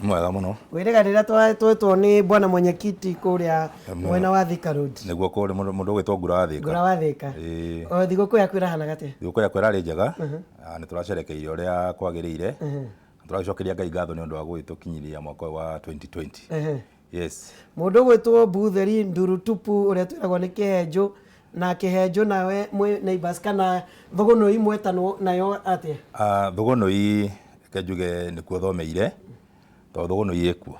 Mwega mũno. Wĩrĩga rĩrĩa twetwo nĩ bwana mwenyekiti kũrĩa mwena wa Thika Road. Nĩguo kũrĩ mũndũ ũgwĩtwo Ngura wa Thika. Ngura wa Thika. Ĩĩ. O thigũkũ yaku ĩrahanaga atĩa? Thigũkũ yakwa ĩrarĩ njega. Nĩ tũracerekeire ũrĩa kwagĩrĩire. Tũragĩcokeria Ngai ngatho nĩ ũndũ wa gũgĩtũkinyĩria mwaka ũyũ wa 2020. Yes. Mũndũ ũgwĩtwo Mbutheri Ndurutupu ũrĩa twĩragwo nĩ Kĩhenjũ na Kĩhenjũ nawe mwĩ neighbors kana Thũgũnũi mwetanwo nayo atĩa? Thũgũnũi reke njuge nĩkuo thomeire tondũ Thũgũnũi ĩkuo.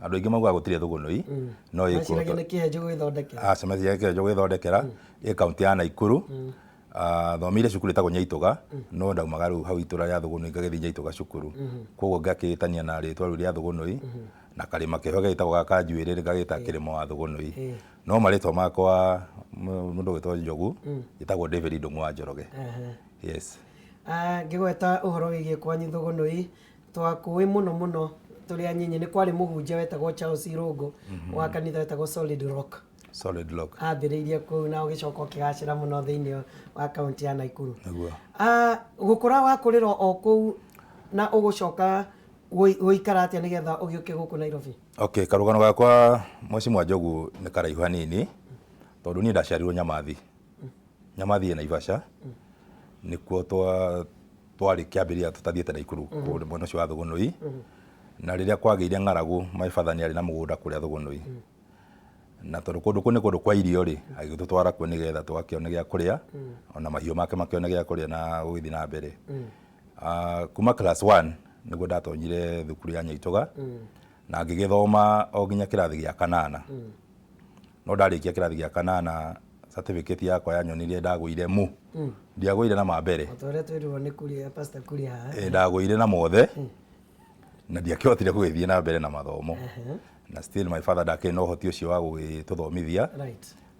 Andũ aingĩ maugaga gũtirĩ Thũgũnũi no ĩkuo. Meciragia nĩ Kĩhenjũ gwĩthondekera. Aca meciragia Kĩhenjũ gwĩthondekera, ĩ kaũntĩ ya Naikuru. Thomeire cukuru ĩtagwo Nyaitũga no ndaumaga rĩu hau itũra rĩa Thũgũnũi ngagĩthiĩ Nyaitũga cukuru. Koguo ngakĩĩtania na rĩtwa rĩu rĩa Thũgũnũi na karĩma keho gagĩtagwo ga Kanjuĩrĩ ngagĩta Kĩrĩma wa Thũgũnũi. No marĩtwa makwa mũndũ ũgwĩtwo Njogu njĩtagwo David Ndũng'ũ wa Njoroge. Yes. Ngĩgweta ũhoro wĩgiĩ kwanyu Thũgũnũi, twakũĩ mũno mũno tũrĩ anyinyi nĩ kwarĩ mũhunjia wetagwo Charles Irũngũ wa kanitha wetagwo Solid Rock. Solid Rock. Ambĩrĩirie kũu na ũgĩcoka ũkĩgacĩra mũno thĩinĩ wa kaunti ya Naikuru. Nĩguo. Gũkũra wakũrĩra o kũu na ũgũcoka gũikara atĩa nĩgetha ũgĩũke gũkũ Nairobi? Okay, karũgano gakwa Mheshimiwa Njogu nĩ karaihu hanini tondũ niĩ ndaciarirwo Nyamathi. Nyamathi ĩ Naivasha. Nĩkuo twarĩ kĩambĩrĩria tũtathiĩte Naikuru kũrĩa mwena ũcio wa Thũgũnũi. Na rĩrĩa kwagĩire ng'aragu my father nĩ arĩ na mũgũnda kũrĩa Thũgũnũi. Na tondũ kũndũ kũu nĩ kũndũ kwa irio rĩ, agĩtũtwara kuo nĩgetha tũgakĩone gĩa kũrĩa ona mahiũ make makĩone gĩa kũrĩa na gũgĩthiĩ na mbere. Kuma class 1 nĩguo ndatonyire thukuru ya Nyaitũga na ngĩgĩthoma o nginya kĩrathi gĩa kanana. No ndarĩkia kĩrathi gĩa kanana certificate yakwa yanyonirie ndagũire mu. Ndiagũire na ma mbere. O ta ũrĩa twĩrirwo nĩ Kuria, Pastor Kuria haha. Ndagũire na mothe na ndiakĩhotire gũgĩthiĩ na mbere na mathomo. Na still my father ndakĩrĩ na ũhoti ũcio wa gũgĩtũthomithia.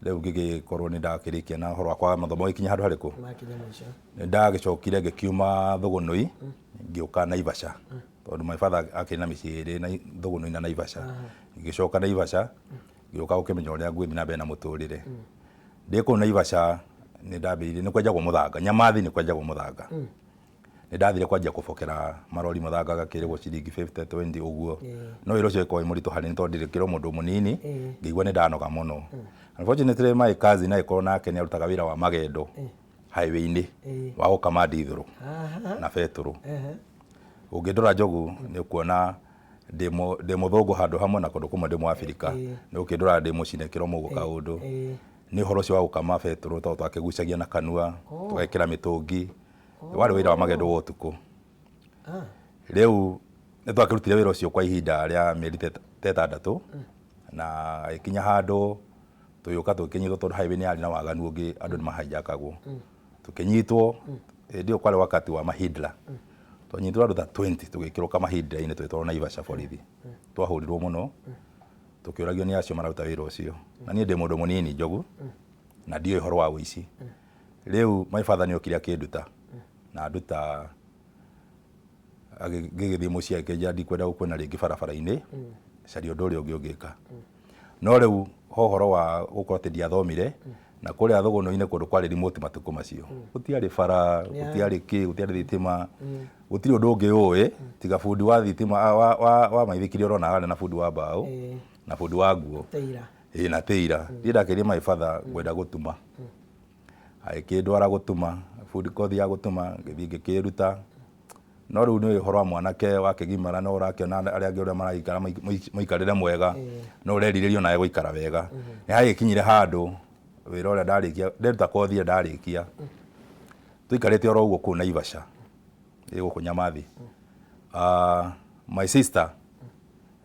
Rĩu ngĩgĩkorwo nĩ ndakĩrĩkia na ũhoro wakwa wa mathomo gĩkinya handũ harĩkũ? Makinya mũico. Nĩ ndagĩcokire ngĩkiuma Thũgũnũi ngĩũka Naivasha tondũ my father akĩrĩ na mĩciĩ ĩrĩ na Thũgũnũi na Naivasha. Ngĩgĩcoka Naivasha ngĩũka gũkĩmenya ũrĩa ngũgĩthiĩ na mbere na mũtũrĩre. Ndĩ kũu Naivasha nĩ ndambĩrĩirie nĩ kwenjagwo mũthanga, Nyamathi nĩ kwenjagwo mũthanga. Nĩ ndathire kwanjia kũbokera marori mũthanga ngakĩrĩhwo ciringi 50, 20 ũguo. No wĩra ũcio ũgĩkorwo wĩ mũritũ harĩ niĩ tondũ ndĩrĩ o mũndũ mũnini, ngĩigua nĩ ndanoga mũno. Unfortunately my cousin agĩkorwo nake nĩ arutaga wĩra wa magendo highway-inĩ wa gũkama ndithũrũ na betũrũ. Ũngĩndora Njogu nĩ ũkuona ndĩ mũthũngũ handũ hamwe na kũndũ kũmwe ndĩ mũabirika. Nĩ ũkĩndora ndĩ mũcine kĩromo ũguo kaũndũ. Nĩ ũhoro ũcio wa gũkama betũrũ tondũ twakĩgucagia na kanua, tũgekĩra mĩtũngi. Warĩ wĩra wa magendo wa ũtukũ. Rĩu nĩ twakĩrutire wĩra ũcio kwa ihinda rĩa mĩeri ta ĩtandatũ na ĩkinya handũ tũgĩũka tũkĩnyitwo tondũ highway nĩ yarĩ na waganu ũngĩ andũ nĩ mahijackagwo. Tũkĩnyitwo hĩndĩ ĩyo kwarĩ wakati wa mahindra. Twanyitirwo andũ ta 20 tũgĩkĩrwo kamahindra-inĩ tũgĩtwarwo Naivasha borithi. Twahũrirwo mũno tũkĩũragio nĩ acio mararuta wĩra ũcio. Na niĩ ndĩ mũndũ mũnini Njogu na ndiũĩ ũhoro wa ũici. Rĩu my father nĩ okire akĩnduta na anduta ngĩgĩthiĩ mũciĩ akĩnjĩra ndikwenda gũkuona rĩngĩ barabara-inĩ, caria ũndũ ũrĩa ũngĩ ũngĩka. No rĩu ha ũhoro wa gũkorwo atĩ ndiathomire na kũrĩa Thũgũnũ-inĩ kũndũ kwarĩ remote matukũ macio. Gũtiarĩ bara, gũtiarĩ kĩ, gũtiarĩ thitima, gũtirĩ ũndũ ũngĩ ũĩ tiga bundi wa thitima wa maithikiri ũrona harĩa na bundi wa mbaũ na bundi wa nguo. Ĩĩ na tĩira. Niĩ ndakĩrire my father ngwenda gũtuma. Agĩkĩndwara gũtuma, bundi kothi ya gũtuma, ngĩthiĩ ngĩkĩruta. No rĩu nĩ ũhoro wa mwanake wakĩgimara no ũrakĩona arĩa angĩ ũrĩa maraikara mũikarĩre mwega, no ũrerirĩria onawe gũikara wega. Nĩ hagĩkinyire handũ wĩra ũrĩa ndarĩkia, nderuta kothi ĩyo ndarĩkia, tũikarĩte oro ũguo kũu Naivasha, ĩ gũkũ Nyamathi. My sister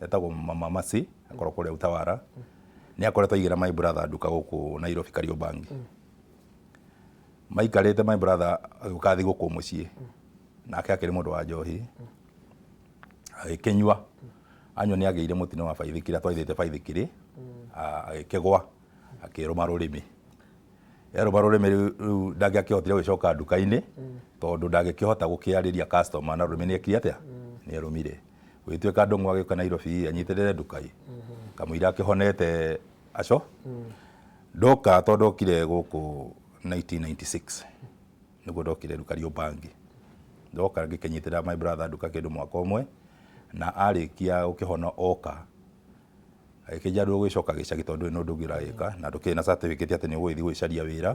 etagwo Mama Mercy, akoragwo kũrĩa Utawala, nĩ akoretwo aigĩra my brother nduka gũkũ Nairobi Kariobangi. Maikarĩte my brother agĩũka thigũkũ mũciĩ, nake akĩrĩ mũndũ wa njohi, agĩkĩnyua, anyua nĩ agĩire mũtino wa baithikiri, atwarithĩtie baithikiri, agĩkĩgwa, akĩrũma rũrĩmĩ. Erũma rũrĩmĩ rĩu ndangĩakĩhotire gũgĩcoka nduka-inĩ, tondũ ndangĩkĩhota gũkĩarĩria customer na rũrĩmĩ nĩ ekire atĩa? Nĩ erũmire. Gũgĩtuĩka Ndũng'ũ agĩũka Nairobi anyitĩrĩre nduka ĩ, kamũira akĩhonete aco. Ndoka tondũ ndokire gũkũ 1996 nĩguo ndokire rĩu Kariobangi. Ndoka ngĩkĩnyitĩrĩra my brother nduka kĩndũ mwaka ũmwe. Na arĩkia gũkĩhona oka agĩkĩnjĩra ndũgũgĩcoka gĩcagi tondũ ndũrĩ na ũndũ ũngĩ ũragĩka na ndũkĩrĩ na certificate atĩ nĩ ũgũgĩthiĩ gũgĩcaria wĩra,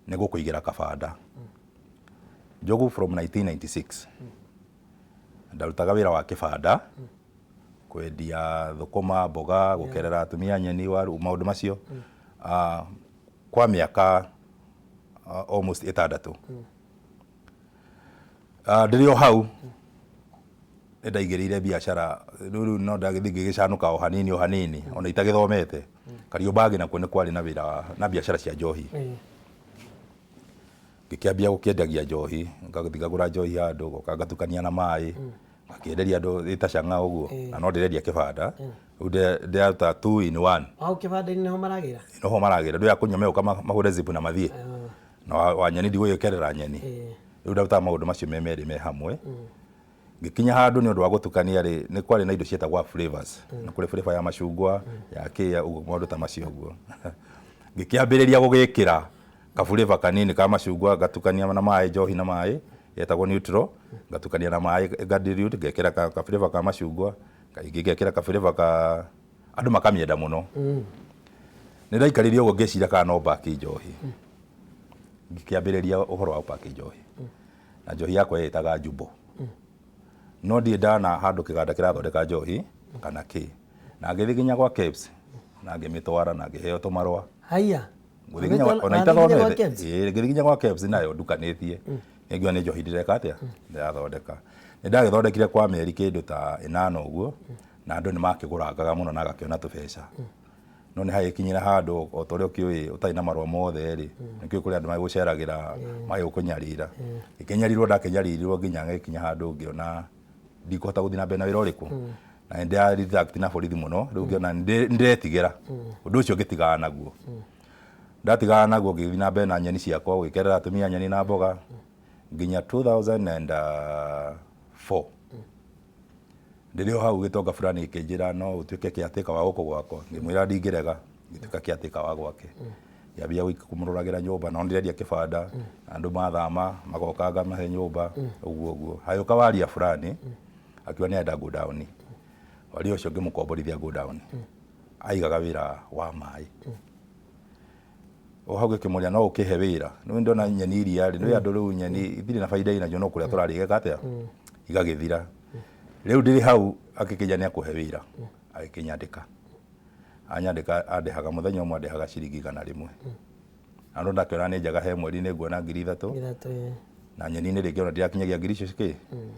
nĩ gũkũigĩra kabanda. Njogu from 1996 ndarutaga wĩra wa kĩbanda, kwendia thũkũma, mboga, gũkerera atumia nyeni, waru, maũndũ macio kwa mĩaka almost 6. Ndĩrĩ o hau nĩ ndaigĩrĩire biacara rĩu rĩu no ndagĩthiĩ ngĩgĩcanũka o hanini o hanini ona itagĩthomete. Kariobangi nakuo nĩ kwarĩ na wĩra na biacara cia njohi. Ngĩkĩambia gũkĩendagia njohi, ngathiĩ ngagũra njohi handũ, ngoka ngatukania na maĩ, ngakĩenderia andũ ĩta chang'aa ũguo, na no ndĩrendia kĩbanda. Rĩu ndĩraruta two in one. Hau kĩbanda-inĩ nĩho maragĩra? Noho maragĩra, ndũya kũnyua megũka mahũre zip na mathiĩ. Na wa nyeni ndigũgĩkerera nyeni. Rĩu ndarutaga maũndũ macio me merĩ me hamwe. Ngĩkinya handũ nĩ ũndũ wa gũtukania rĩ, nĩ kwarĩ na indo cietagwo flavors. Nĩ kũrĩ flavor ya macungwa, ya kĩa, ũguo maũndũ ta macio ũguo. Ngĩkĩambĩrĩria gũgĩkĩra ka flavor kanini ka macungwa, ngatukania na maĩ, njohi na maĩ, yetagwo neutral, ngatukania na maĩ nga dilute, ngekĩra ka flavor ka macungwa, kaingĩ ngekĩra ka flavor ka, andũ makamĩenda mũno. Nĩ ndaikarire ũguo ngĩciria kana no mbaki njohi. Ngĩkĩambĩrĩria ũhoro wa gũpaki njohi. Na njohi yakwa yetaga Jumbo. No ndirĩ ndana handũ kĩganda kĩrathondeka njohi kana kĩ. Na ngĩthiĩ nginya gwa KEBS na ngĩmĩtwara na ngĩheo tũmarũa. Haiya. Ngũthiĩ nginya ona itathomete. Ĩĩ, ngĩthiĩ nginya gwa KEBS nayo ndukanĩtie. Nĩngiuga nĩ njohi ndĩreka atĩa? Ndĩrathondeka. Nĩ ndagĩthondekire kwa mĩeri kĩndũ ta 8 ũguo na andũ nĩ makĩgũrangaga mũno na ngakĩona tũbeca. No nĩ hagĩkinyire handũ o ta ũrĩa ũkĩũĩ ũtarĩ na marũa mothe rĩ, nĩkĩo kũrĩ andũ magĩgũceragĩra magĩgũkũnyarira. Ngĩkĩnyarirwo ndakĩnyaririrwo nginya ngĩkinya handũ ngĩona ndikũhota gũthiĩ na mbere na wĩra ũrĩkũ. Na nĩ ndĩra interact na borithi mũno, rĩu ngĩona nĩ ndĩretigĩra. Ũndũ ũcio ngĩtigana naguo. Ndatigana naguo ngĩthiĩ na mbere na nyeni ciakwa, gwĩkerera atumia nyeni na mboga nginya 2004. Ndĩrĩ o hau gĩtonga fulani gĩkĩnjĩra no ũtuĩke caretaker wa gũkũ gwakwa. Ngĩmwĩra ndingĩrega, ngĩtuĩka caretaker wa gwake. Ngĩambia kũmũroragĩra nyũmba, no ndĩrendia kĩbanda, andũ mathama magoka ngamahe nyũmba, ũguo ũguo. Hagĩũka waria fulani, akiuga nĩ arenda godown. Waria ũcio ngĩmũkomborithia godown. Aigaga wĩra wa maĩ. O hau ngĩkĩmũria no ũkĩhe wĩra. Nĩ ndona nyeni iria rĩ, nĩ andũ rĩu nyeni itirĩ na baida inacio no kũrĩa tũrarĩa igeka atĩa? Igagĩthira. Rĩu ndĩrĩ hau agĩkĩnjĩra nĩ akũhe wĩra, agĩkĩnyandĩka. Anyandĩka andĩhaga mũthenya ũmwe andĩhaga ciringi 100. Na no ndakĩona nĩ njega he mweri nĩ nguona 3000. 3, ĩĩ. Na nyeni-inĩ rĩngĩ ona ndirakinyagia ngiri icio kĩ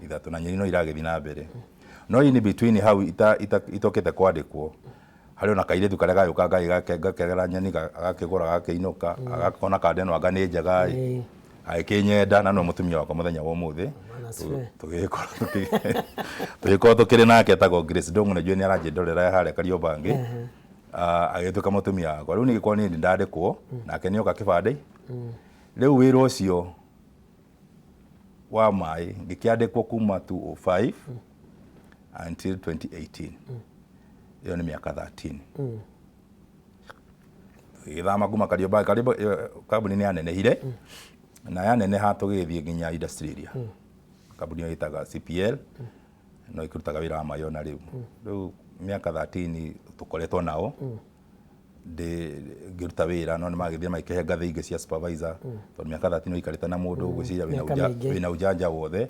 3 na nyeni no iragĩthiĩ na mbere. No in between hau itokĩte kwandĩkwo, harĩ ona kairĩtu karĩa gagĩũka ngakegera nyeni agakĩgũra agakĩinũka agakona kanda ĩno anga nĩ njega ĩ, agĩkĩnyenda na nĩwe mũtumia wakwa mũthenya wa ũmũthĩ. Tũgĩkorwo tũkĩrĩ nake etagwo Grace Ndung'u na njũĩ nĩ aranjĩndorera harĩa Kariobangi, agĩtuĩka mũtumia wakwa. Rĩu niĩ gĩkorwo niĩ nĩ ndandĩkwo nake nĩ oka kĩbandĩ. Rĩu wĩra ũcio wa maĩ ngĩkĩandĩkwo kuma 2005 until 2018. Ĩyo nĩ mĩaka 13. Tũgĩthama kuma Kariobangi, Kariobangi kambuni nĩ yanenehire na yaneneha tũgĩthiĩ nginya industry area. Kambuni ĩyo ĩtaga CPL no ĩkĩrutaga wĩra wa maĩ ona rĩu. Rĩu mĩaka 13 tũkoretwo nao ngĩruta wĩra no nĩ magĩthire magĩkĩhe ngathĩ ingĩ cia supervisor tondũ mĩaka 13 ũikarĩte na mũndũ ũgwĩciria wĩna ujanja wothe.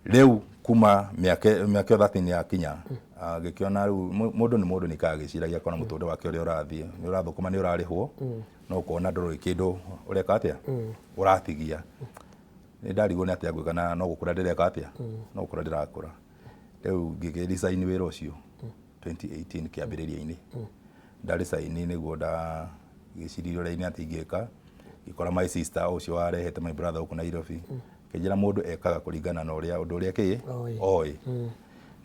Rĩu kuma mĩaka ĩyo 13 yakinya, ngĩkĩona rĩu mũndũ nĩ mũndũ nĩ ikaraga agĩciragia akona mũtũrĩre wake ũrĩa ũrathiĩ, nĩ ũrathũkũma nĩ ũrarĩhwo, no ũkona ndũrĩ kĩndũ ũreka atĩa, ũratigia. Nĩ ndarigwo nĩ atĩa ngwĩka na no gũkũra ndĩreka atĩa, no gũkũra ndĩrakũra. Rĩu ngĩkĩ resign wĩra ũcio 2018 kĩambĩrĩria-inĩ. Nda resign nĩguo ndagĩciririe ũrĩa atĩ ingĩka, ngĩkora my sister ũcio warehete my brother gũkũ Nairobi, akĩnjĩra mũndũ ekaga kũringana na ũrĩa ũndũ ũrĩa kĩ oĩ.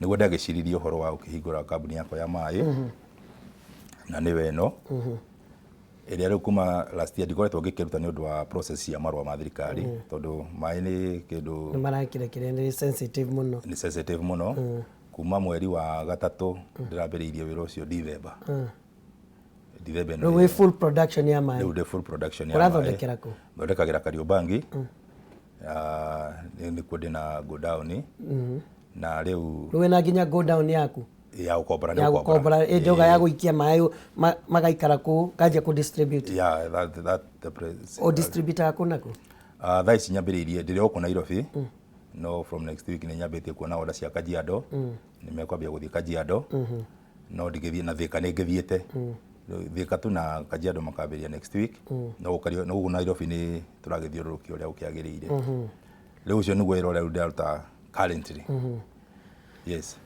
Nĩguo ndagĩciririe ũhoro wa gũkĩhingũra kambuni yakwa ya maĩ, na nĩyo ĩno, ĩrĩa rĩu kuma last year ndikoretwo ngĩkĩruta nĩ ũndũ wa process cia marũa ma thirikari, tondũ maĩ nĩ kĩndũ nĩ marakĩra kĩrĩa nĩ sensitive mũno. Nĩ sensitive mũno. Kuma mweri wa gatatũ ndĩrambĩrĩirie wĩra ũcio December. December ĩno. Rĩu wĩ full production ya maĩ. Rĩu ndĩ full production ya maĩ. Ũrathondekera kũ? Thondekagĩra Kariobangi. Nĩkuo ndĩna godown. Na rĩu Rĩu wĩna nginya go down yaku? Ya gũkombora nĩ ya gũkombora. Gũkombora ĩnjoga ya gũikia maĩ magaikara kũu kanjia kũ distribute? Yeah, that the place. O distributaga kũ na kũ? Thaa ici nyambĩrĩirie ndĩrĩ gũkũ Nairobi, no from next week nĩ nyambĩtie kuona order cia Kajiado. Nĩ mekwambia gũthiĩ Kajiado, no ndingĩthiĩ na Thika, nĩ ngĩthiĩte Thika tu na Kajiado makambĩrĩria next week, no gũkario no gũkũ Nairobi nĩ tũragĩthiũrũrũkia ũrĩa gũkĩagĩrĩire. Rĩu ũcio nĩguo wĩra ũrĩa rĩu ndĩraruta currently, yes.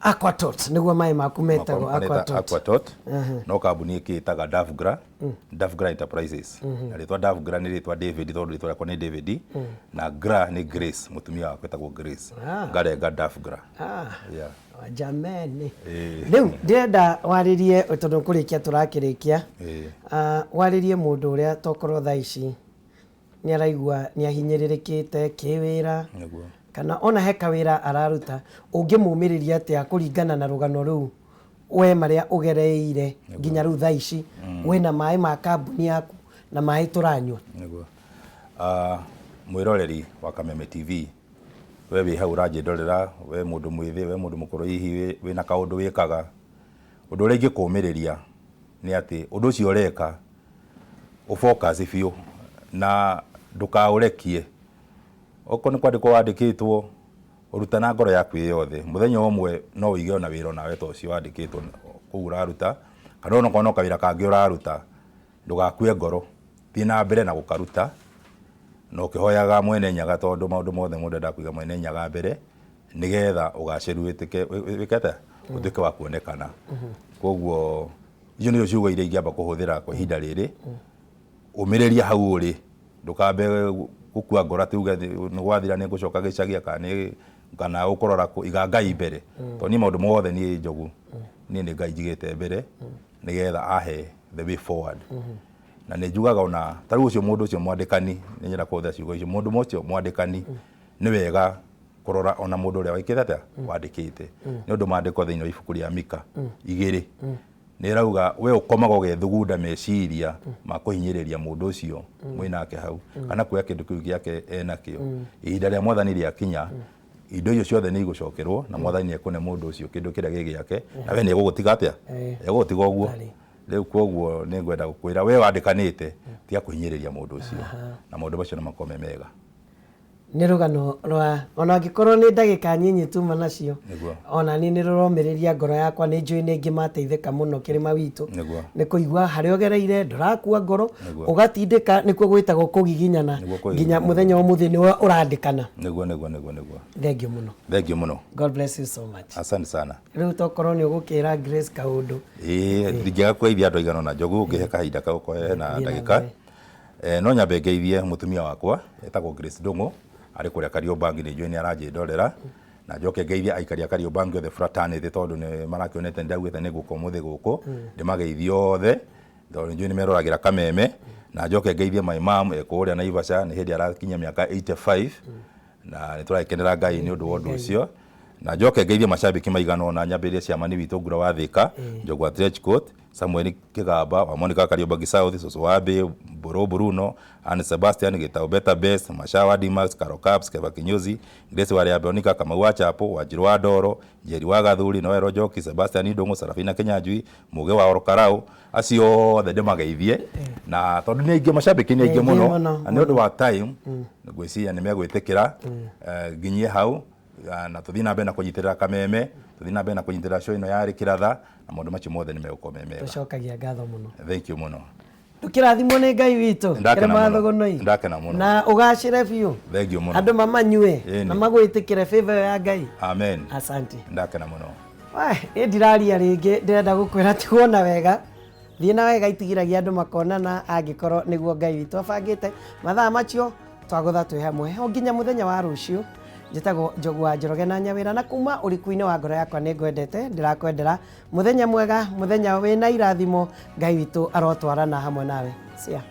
Aquatot nĩguo maĩ maku metagwo? Aquatot. Aquatot. Aquatot, no kambuni ĩkĩtaga Davgra, Davgra Enterprises. Na rĩtwa Davgra nĩ rĩtwa David, tondũ rĩtwa rĩakwa nĩ David, na Gra nĩ Grace, mũtumia wakwa etagwo Grace. Ngarenga Davgra. Yeah. Jameni. Ĩĩ. Rĩu ndĩrenda warĩrie, tondũ kũrĩkia tũrakĩrĩkia. Ĩĩ. Warĩrie mũndũ ũrĩa tokorwo thaa ici nĩ araigua nĩ ahinyĩrĩrĩkĩte kĩwĩra, kana ona he kawĩra araruta, ũngĩmũmĩrĩria atĩa kũringana na rũgano rũu we marĩa ũgereire nginya rĩu thaa ici wĩna maĩ ma kambuni yaku na maĩ tũranyua? Nĩguo. Mwĩroreri wa Kameme TV, we wĩ hau ũranjĩndorera, we mũndũ mwĩthĩ, we mũndũ mũkũrũ, hihi wĩna kaũndũ wĩkaga, ũndũ ũrĩa ingĩkũmĩrĩria nĩ atĩ ũndũ ũcio ũreka ũfocus biũ na ndũkaũrekie. Okorwo nĩ kwandĩkwo wandĩkĩtwo, ũruta na ngoro yaku ĩ yothe. Mũthenya ũmwe no ũige ona wĩra onawe ta ũcio wandĩkĩtwo kũu ũraruta, kana onokorwo no kawĩra kangĩ ũraruta, ndũgakue ngoro, thiĩ na mbere na gũkaruta na ũkĩhoyaga Mwene Nyaga, tondũ maũndũ mothe mũndũ endaga kũiga Mwene Nyaga mbere, nĩgetha ũgacĩru wĩtĩke wĩke atĩa, ũtuĩke wa kuonekana. Koguo icio nĩcio ciugo iria ingĩamba kũhũthĩra kwa ihinda rĩrĩ. Ũmĩrĩria hau ũrĩ, ndũkambe gũkua ngoro atĩ uge nĩ gwathira nĩ ngũcoka gĩcagi kana nĩ kana ũkũrora kũ. Iga Ngai mbere, tondũ niĩ maũndũ mothe, niĩ Njogu, niĩ nĩ Ngai njigĩte mbere nĩgetha ahe the way forward. Na nĩ njugaga ona ta rĩu ũcio mũndũ ũcio mwandĩkani, nĩ nyenda kũhũthĩra ciugo icio, mũndũ ũcio mwandĩkani, nĩ wega kũrora ona mũndũ ũrĩa wĩkĩte atĩa, wandĩkĩte, nĩ ũndũ maandĩko thĩinĩ wa ibuku rĩa Mika 2 nĩ ĩrauga we ũkomaga ũgethugunda meciria ma kũhinyĩrĩria mũndũ ũcio mwĩnake hau, kana kuoya kĩndũ kĩu gĩake enakĩo. Ihinda rĩa Mwathani rĩakinya, indo icio ciothe nĩ igũcokerwo, na Mwathani nĩ ekũne mũndũ ũcio kĩndũ kĩrĩa gĩ gĩake, na we nĩ egũgũtiga atĩa? Egũgũtiga ũguo. Rĩu koguo nĩ ngwenda gũkwĩra we wandĩkanĩte, tiga kũhinyĩrĩria mũndũ ũcio, na maũndũ macio no makorwo me mega. Nĩ rũgano rwa ona angĩkorwo nĩ ndagĩka nyinyi tuma nacio, ona niĩ nĩ rũromĩrĩria ngoro yakwa. Nĩ njũĩ nĩ ingĩ mateithĩka mũno kĩrĩma witũ nĩ kũigua harĩa ũgereire, ndũrakua ngoro. Ũgatindĩka, nĩkuo gwĩtagwo kũgiginyana. Nĩguo kũgiginyana. Nginya mũthenya wa ũmũthĩ nĩwe ũrandĩkana. Nĩguo, nĩguo, nĩguo, nĩguo. Thengiũ mũno. Thengiũ mũno. God bless you so much. Asante sana. Rĩu tokorwo nĩ ũgũkĩra Grace kaũndũ. Ĩĩ, ndingĩaga kũgeithia andũ aigana ũna, Njogu, ũngĩhe kahinda kau kohe na Thiĩ na ndagĩka. mbere. No nyambe ngeithie mũtumia wakwa etagwo Grace Ndung'u, arĩ kũrĩa Kariobangi, nĩ njũĩ nĩ aranjĩndorera. Na njoke ngeithie aikari a Kariobangi othe fraternity, tondũ nĩ marakĩonete ndaugĩte nĩ ngũka ũmũthĩ gũkũ, ndĩmageithie othe tondũ nĩ njũĩ nĩ meroragĩra Kameme. Na njoke ngeithie my mom e kũrĩa Naivasha, nĩ hĩndĩ arakinyia mĩaka 85 na nĩ tũragĩkenera Ngai nĩ ũndũ wa ũndũ ũcio. Na njoke ngeithie macambĩki maigana ũna, nyambĩrĩrie ciamani witũ Ngura wa Thĩka, Njogu wa Trench Coat, Samuel Kĩgamba wa Monica Kariobangi South, Cũcũ wa Mbĩ, Mbũrũ Bruno, Anne Sebastian Gĩtaũ, Beta Best, Mashawa Dimax, Karo Caps, Keba Kinyozi, Grace wa Veronica, Kamau wa Chapo, Wanjirũ wa Ndoro, Njeri wa Gathuri, Noel Njoki, Sebastian Ndung'u, Sarafina Kinyanjui, Mũgĩ wa Orokarau, acio othe ndĩmageithie, na tondũ nĩ aingĩ, macambĩki nĩ aingĩ Nĩ aingĩ mũno, mũno, na nĩ ũndũ wa time ngwĩciria nĩ megwĩtĩkĩra nginyie hau, na tũthiĩ na mbere na kũnyitĩrĩra Kameme, tũthiĩ na mbere na kũnyitĩrĩra show ĩno ya Kĩratha, na maũndũ macio mothe nĩ megũkorwo me mega. Tũcokagia ngatho mũno. Thank you mũno. Ndũkĩrathimwo nĩ Ngai witũ. Ndakena Kĩrĩma mũno. Thũgũnũi. Ndakena mũno. Na ũgacĩre biũ. Thank you mũno. Andũ mamanyue Ĩni. na magwĩtĩkĩre favor ĩyo ya Ngai. Amen. Asante. Ndakena mũno. Wai, niĩ ndiraria rĩngĩ, ndĩrenda gũkwĩra tigwo na wega, thiĩ na wega, itigiragia andũ makonana angĩkorwo nĩguo Ngai witũ abangĩte mathaa macio twagũtha twĩ hamwe o nginya mũthenya wa rũciũ. Njĩtagwo Njogu wa Njoroge na Nyawĩra, na kuma ũriku-inĩ wa ngoro yakwa nĩ ngwendete, ndĩrakwendera mũthenya mwega, mũthenya wĩna irathimo. Ngai witũ arotwarana hamwe nawe. Cia.